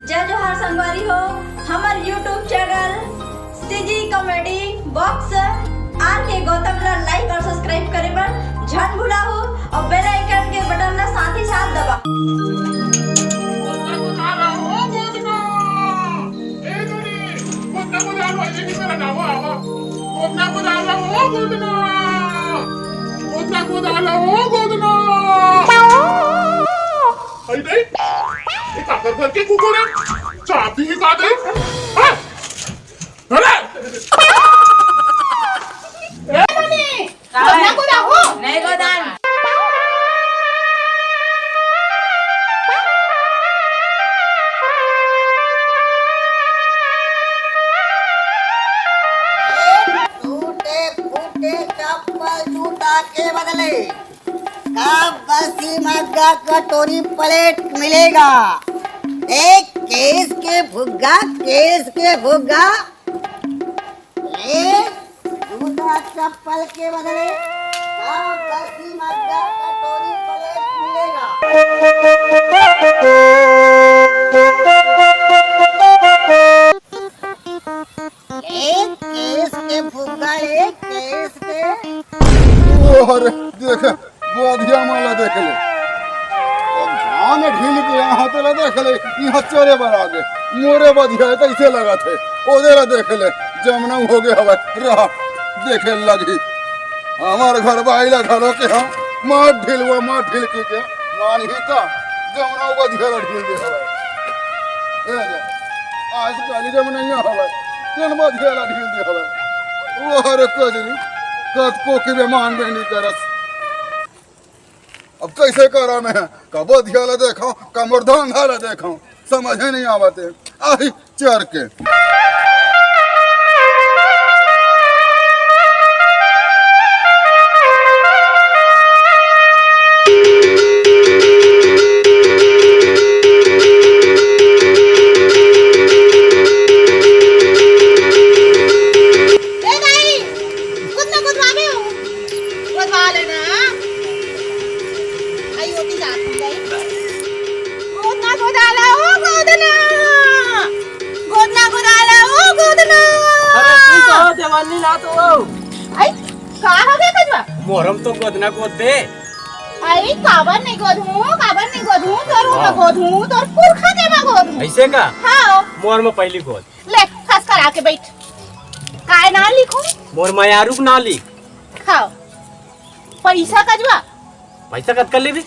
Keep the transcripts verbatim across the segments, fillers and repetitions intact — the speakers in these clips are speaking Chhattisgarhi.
जय जोहार संगवारी हो, हमर YouTube channel CG comedy box R K Gautam ला लाइक और सब्सक्राइब करे बर झन भुलाहू और बेल आइकन के बटन ला साथ ही साथ दबा। अरे नहीं, ये काकर घर के कुकुर है? चाबी निकाल दे। हाँ? अरे! ए, मम्मी, गोदना गोदा हो। नहीं गोदन। टूटे फूटे चप्पल जूता के बदले का बसी मग्गा कटोरी प्लेट मिलेगा? एक केस के फुग्गा, केस के फुग्गा। ए, जूता चप्पल के बदले का बसी मग्गा कटोरी प्लेट मिलेगा? एक केस के फुग्गा, एक केस के। अरे देख, बधिया माला देख ले। अब धान ढील के यहाँ तो ला देख ले, यहाँ चोरे बर आ गे। मोरे बधिया है, कैसे लगत है? ओदे ला देख ले, जमना हो गे हवय, रहा, देखे लगही। हमार घर बाई ला घलो के हम मार ढीलवा, मार ढील के, के मान ही का, जमना बधिया ला ढील दे हवय। ए जा, आज काली जमना हवय, तेन बधिया ला ढील दे हवय। वो हरे कजरी, कतको के बेमान में नहीं करस। अब कैसे करा मैं? कबो धिया ला देखो, कमर धंधा ला देखो, समझे नहीं आवते। आही चर के। ए दाई, कुछ ना कुछ भाभी हो। गोदवा लेना। आई होती जात हूँ गई। गोदना गोदाला ओ गोदना। गोदना गोदाला ओ गोदना। अरे तू तो हो देवानी ना तो हो। आई, का हो गया कजवा? मोरम तो गोदना गोद दे। आई, काबर नहीं गोदूं, काबर नहीं गोदूं, तोर हाँ। मैं गोदूं, तोर पुरखा के मैं गोदूं। ऐसे का? हाँ। मोर में पहली गोद। ले, खस करा के बैठ। काय नाम लिखूं? मोर मयारू के नाम लिख। खाओ। पैसा कजवा? पैसा कतका लेबे?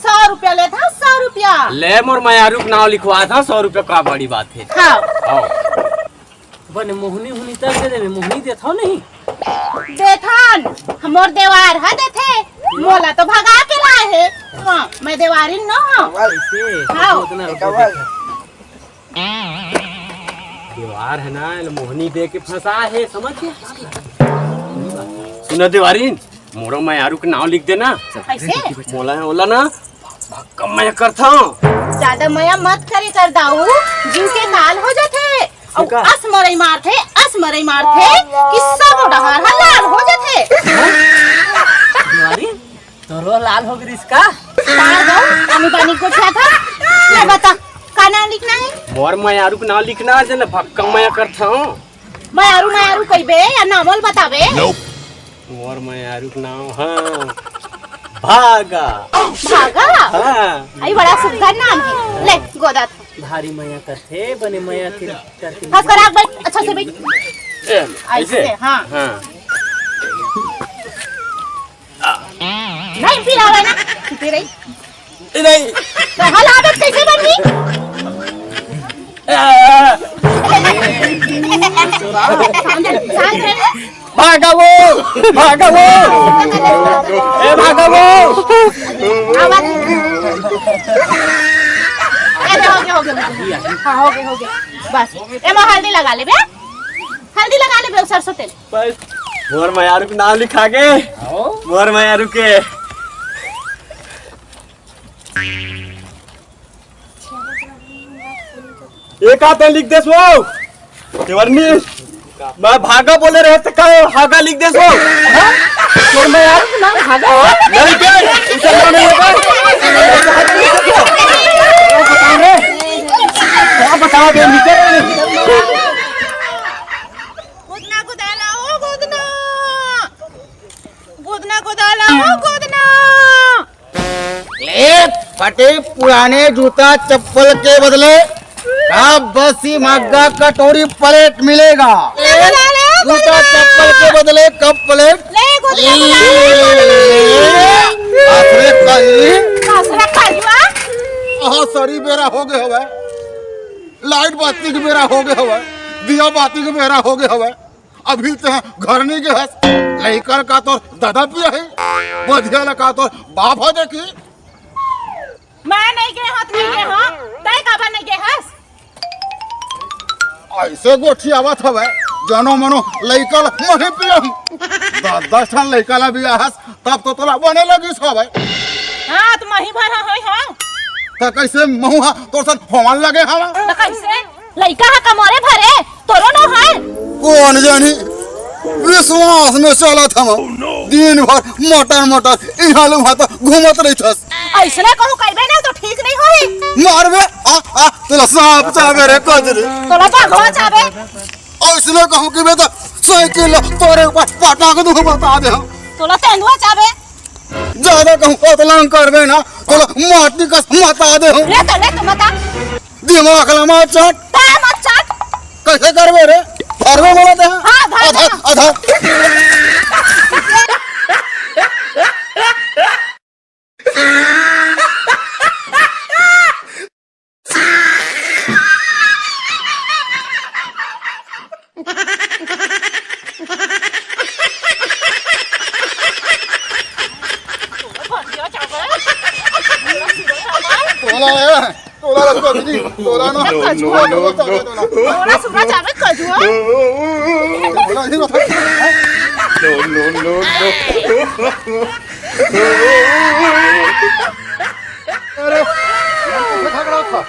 सौ रुपया लेत हा, सौ रुपया। ले मोर मयारू के नाम लिखवा था, सौ रुपया का बड़ी बात है। हाँ। हाँ। बने मोहनी हुनी तक दे देबे, मोहनी देथव नहीं? देथन, हमर देवार हा देथे, मोला तो भगा के लाए हे। हाँ, मैं देवारिन न हूँ। कैसे? हाँ। उतना रुपया देथव। देवार है ना, एला मोहनी दे के फंसा है, समझ गया? सुना देवारिन, मोरो मयारू के नाम लिख देना। कैसे? मोला ओला ना, भक्कम मया करथव। ज्यादा मया मत करे कर दाऊ, जीव के काल हो जाथे। अउ का? अस मरई मारथे, अस मरई मारथे कि सब डहर ह लाल हो जाथे। देवारिन, तोरो लाल हो गिस का? तार दो, पानी पानी गोठियाथव। ले बता, का नाम लिखना है? मोर मयारू के नाम लिखना है, जेन भक्कम मया करथव। मयारू, मयारू कहिबे या नाम ल बताबे? मोर मयारू के नाम ह भागा। भागा? हाँ। आई बड़ा सुंदर नाम है। ले, गोदत। भारी मया करथे, बने मया के करथे। हंस कर आग बैठ, अच्छा से बैठ। ए, ऐसे? ऐसे, हाँ। हाँ। नहीं, फिर आवे ना। फिर आई। ए, नहीं। तो हल आदत कैसे बनी? ए, आ, आ। शांत रह, शांत रह। भागा वो, भागा वो। ए, भागा वो। आवाज। अरे, हो गया, हो गया, हो गया। हाँ, हो गया, हो गया। बस। ए, मैं हल्दी लगा ले बे। हल्दी लगा ले बे, सरसों तेल। बस। मोर मयारू के नाम लिखा के। आओ। मोर मयारू के। एक आते लिख देस वो। देवरनी, मैं भागा बोले रहे तो का हागा लिख देस वो? हाँ? तोर मयारू के नाम हागा है? नहीं के, उसे नाम नहीं होगा। बता रहे। का बे, निकल रे। गोदना गोदाला ओ गोदना, गोदना गोदाला ओ गोदना। ले, फटे पुराने जूता चप्पल के बदले का बसी मग्गा कटोरी प्लेट मिलेगा। ले, ले, ले, जूता चप्पल के बदले कप प्लेट। ले, गोदना गोदाला। अरे कहीं। कसरा कहिवा। हाँ, सरी बेरा हो गए हवे। लाइट बाती के बेरा हो गए हवे, दिया बाती के बेरा हो गए हवे। अभी ते घर नहीं गए हस। लइका का तोर दादा पिया है, बधिया ला का तोर बाप है देखी। मैं नहीं गए हत, नहीं गए हत। तय काबर नहीं गए हस? ऐसे गोठी आवत हवे, जनो मनो लइका ला मही पिया। दस दस ठन लइका ला बिया हस, तब तो तोला बने लगिस हवे। हाँ, तो मही भर है, हाँ। त कैसे महू हा तोर सन होवन लगे हवा? त कैसे? लइका हा कमोरे भरे, तोरो नो है। कौन जानी, विश्वास में चलत हम। दिन भर मटर मटर इहाँ ले उहाँ तक घूमत रहिथस। ऐसने कहूँ कहिबे ना तो ठीक नहीं होही। मारबे, आ, आ, तोला सांप चाबे रे कजरी। तोला बघवा चाबे। ऐसने कहूँ कि बे तो साइकिल तोरे ऊपर पटक दूँ बता दे हम। तोला तेंदुआ चाबे। ज्यादा कहूँ अतलांग करबे ना, तोला माटी कस मता दे हम। ले तो, ले तो मता। दिमाग ला मत चाट। ता मत चाट। कैसे करबे रे? धरबे बोला दे। हाँ, धर आधा, दे। आधा। तोला है, तोला लगता दीदी, तोला ना। No, no, no, no। तोला सुना जावे कजुआ। तोला ही बता। No, no, no, no। अरे, कैसे झगड़ा था?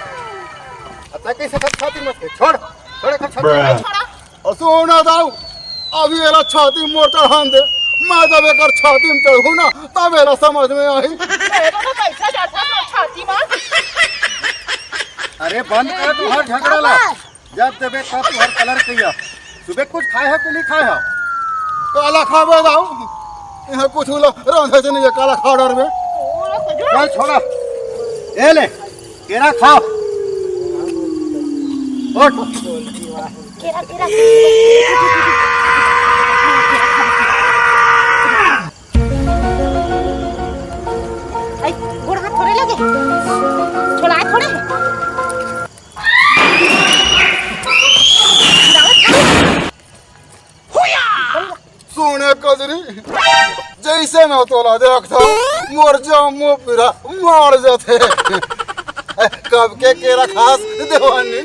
अच्छा, कैसे था? छाती मत के, छोड़, छोड़, एक छाती। छोड़ा। और सुन ना दाऊ, अभी एला छाती मोर चढ़ान दे, मैं जब एकर छाती में चढ़ू ना, तब एला समझ में आही। मेरे को तो पैसा जाता है छाती में। अरे बंद कर तुहार झगड़ा ला। जब देबे तब तुहार कलर कहिया। सुबह कुछ खाए हो कि नहीं खाए हो? काला खाबे दाऊ, यहाँ कुछ उला रांधे से नहीं है, काला खा डर में। चल छोड़ा, ए ले। केरा खा। उठ। केरा, केरा। आई, गोड़ हाथ थोड़े लगे। छोला थोड़े। सुने कजरी, जैसे मैं तोला देखता हूँ, मोर जामो पीरा मार जाते। कब के केरा खास देवानी?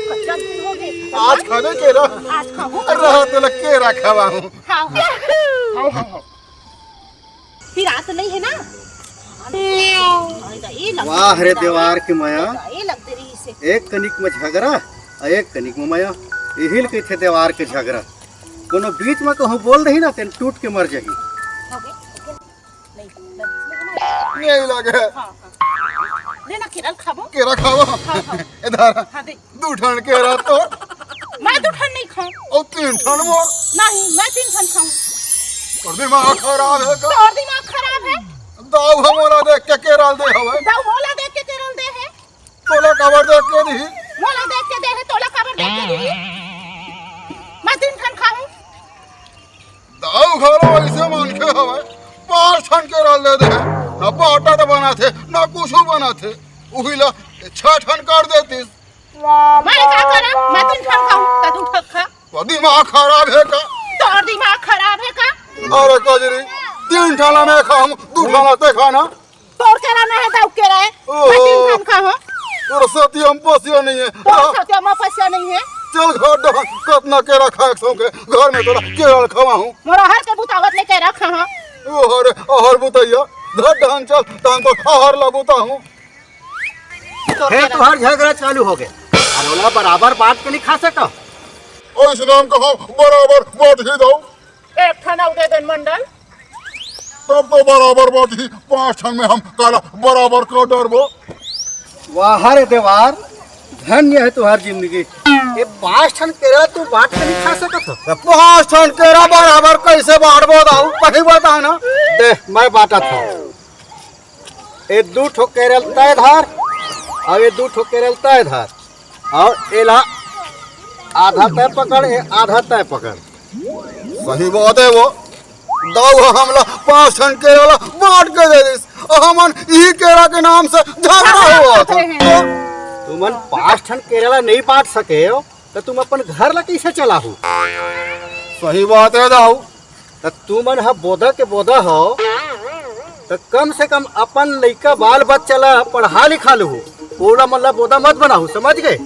कच्चा दिन हो गए। आज खाबे केरा? आज खाबो। रहा तोला केरा खवाऊं। हाँ, हाँ। हाँ, हाँ, हाँ। फिर रात नहीं है ना? अरे, ये लग वाह रे रही है। देवार के मया। ये लग रही इसे। एक कनिक में झगड़ा, आ एक कनिक में मया। यही ल कहिथे देवार के झगड़ा। कोनो बीच में कहूँ बोल दही ना, तेन टूट के मर जाही। हो गए? नहीं, नहीं लगे। हाँ, हाँ। लेना केरा खाबो। केरा खाबो। हाँ, हाँ। इधर। हाँ, दे। दू ठन केरा तो। मैं दू ठन नहीं खाऊं। और तीन ठन मोर। नहीं, मैं तीन ठन खाऊं। तोर दिमाग खराब है का? तोर दिमाग खराब है। दाऊ ह मोला देख के केरा ल दे हवे। दाऊ मोला देख के केरा ल दे है। तोला काबर देख के दिही? मोला देख के दे है, तोला काबर देख के दिही? मैं तीन ठन खाऊं। दाऊ घलो ऐसे मनखे हवय, पांच ठन केरा ल दे दे, ना बाटा त बनाथे, ना कुछु बनाथे, उही ला छह ठन कर देतिस। मैं का करब? मैं तीन ठन खाऊं, त दू ठन खा। तो दिमाग खराब है का? तोर दिमाग खराब है का? अरे कजरी, तीन ठन ला मैं खाऊं, दू ठन ला ते खाना। तोर केरा ना है, दाऊ केरा है। ओहो। मैं तीन ठन खाहूं। तोर सती हम पसिया नहीं है। तोर सती हम पसिया नहीं है। चल घर डहन, कतना केरा खाए के शौक है, घर में तोरा केरा खवाहूं। मोर हर के बुतावत ले केरा खाहूं। ओहो रे, अहर बुतैया, घर डहन चल, तहन तो अहर ला बुताहूं। तोर फेर केरा। तुहार झगड़ा चालू हो गए। अरे ओला बराबर बांट के नहीं खा सका? ओइसने हम कहो बराबर बांट ही दो। एक ठन अउ दे देन मंडल। तब तो बराबर बांटही, पांच ठन में हम काला बराबर कर डरबो। वाह रे देवार, धन्य हे तुहार जिंदगी। ये पाँच ठन केरा तू बांट के नहीं खा सकत हो? त पाँच ठन केरा बराबर कैसे बांटबो दाऊ? वही बता ना। दे, मैं बांटत हूँ। ये दू ठो केरा ल तय धर, अउ ये दू ठो केरा ल तय धर, अउ एला आधा तय पकड़, ये आधा तय पकड़। सही बात हे वो, दाऊ ह हमला पाँच ठन केरा ला बांट के दे दिस, अउ हमन इही केरा के नाम से झगड़ा होवत हे। तुमन पाँच ठन केरा ला नहीं बांट सके हो, त तुम अपन घर ला कैसे चलाहू? सही बात हे दाऊ। त तुमन ह बोदा के बोदा हो, त कम से कम अपन लइका बाल बच्चा ला पढ़ा लिखा लहू, ओला मन ला बोदा मत बनाहू, समझ गए?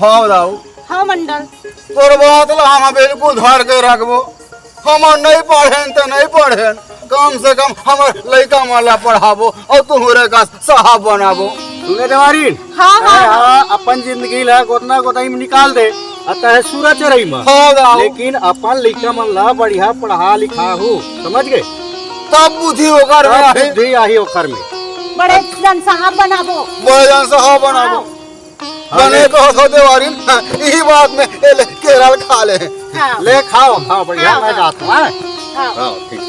हाँ दाऊ। हाँ मंडल। तोर बात ला हम बिल्कुल धर के रखबो। हमन नहीं पढ़ेन त नहीं पढ़ेन, कम से कम हमर लइका मन ला पढ़ाबो अउ तुहरे कस साहब बनाबो। सुने देवारिन? हाँ, हाँ, अरे हाँ। हाँ, अपन जिंदगी ला गोतना गोताई में निकाल दे, अउ तहे सूरा चरई में। हाँ दाऊ। लेकिन अपन लइका मन ला बढ़िया पढ़ा लिखा हो, समझ गए? तब बुद्धि ओकर में तब आही। बुद्धि आही ओकर में। बड़े जन साहब बनाबो। बड़े जन साहब बनाबो। हाँ। बने कहत हो देवारिन, इही बात में ए ले केरा ल खा ले। हाँ। ले खाओ, खाओ, बढ़िया, हाँ, मैं हाँ। जात हूँ, हाँ? हाँ। हाँ, ठीक।